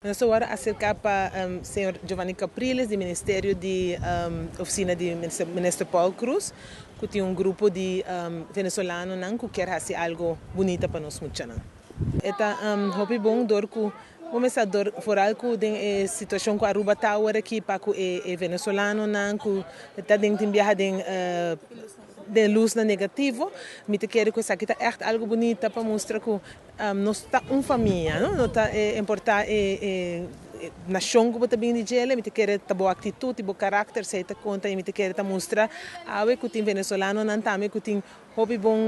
Nos awor a acerca pa señor Giovanni Capriles di Ministerio di Oficina di Minister Paul Croes, cu tin un grupo di Venezolanonan cu kier haci algo bunita pa nos muchanan. E ta hopi bon door cu cuminsa door vooral cu den e situacion cu Aruba ta awor aki pa cu e Venezolanonan cu ta den tin biaha den luznan negativo. Mi ta kere cu esaki ta echt algo bunita pa mustra cu nos ta un famia, no? No ta importa e nacion cu bo ta bin di djele, mi ta kere ta bo actitud y bo caracter esey ta conta y mi ta kere ta mustra awe cu tin Venezolanonan tambe cu tin hopi bon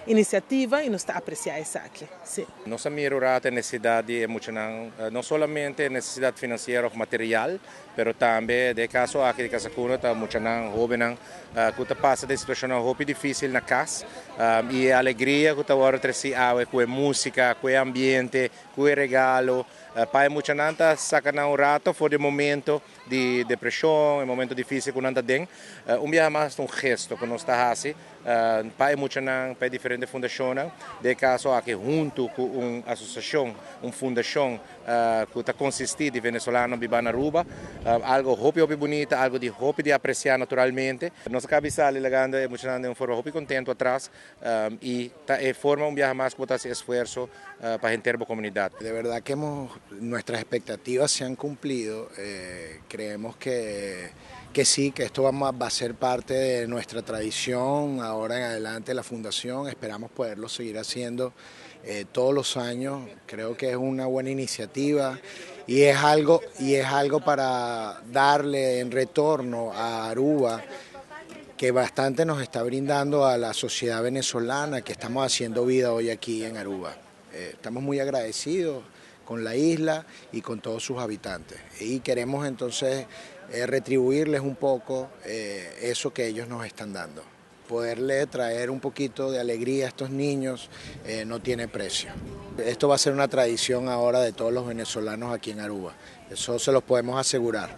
iniciativa y nos ta aprecia esaki. Si. Nos a mira ora e necesidad di e muchanan, no solamente necesidad financiero of material, pero tambe den e caso aki di Casa Cuna ta muchanan, hobennan cu ta pasa den situacionnan hopi dificil na cas y e alegria cu ta wordo treci awe cu e musica, cu e ambiente, cu e regalo, pa e muchanan ta saca nan un rato for di e momento di depresion, e momento dificil cu nan ta den. Un biaha mas ta un gesto cu nos ta haci pa e muchanan, pa e diferente fundacionnan, den e caso aki hunto cu un asociacion, un fundacion cu ta consisti di Venezolano biba na Aruba. Algo hopi hopi bunita, algo di hopi di aprecia naturalmente. Nos a caba sali lagando e muchanan den un forma hopi contento atras y ta e forma un biaha mas cu bo ta haci esfuerzo pa henter bo comunidad. De verdad que nuestras expectativas se han cumplido, creemos que sí, que esto va a ser parte de nuestra tradición ahora en adelante la fundación, esperamos poderlo seguir haciendo todos los años, creo que es una buena iniciativa y es algo para darle en retorno a Aruba, que bastante nos está brindando a la sociedad venezolana que estamos haciendo vida hoy aquí en Aruba. Estamos muy agradecidos con la isla y con todos sus habitantes y queremos entonces retribuirles un poco eso que ellos nos están dando. Poderle traer un poquito de alegría a estos niños no tiene precio. Esto va a ser una tradición ahora de todos los venezolanos aquí en Aruba. Eso se los podemos asegurar.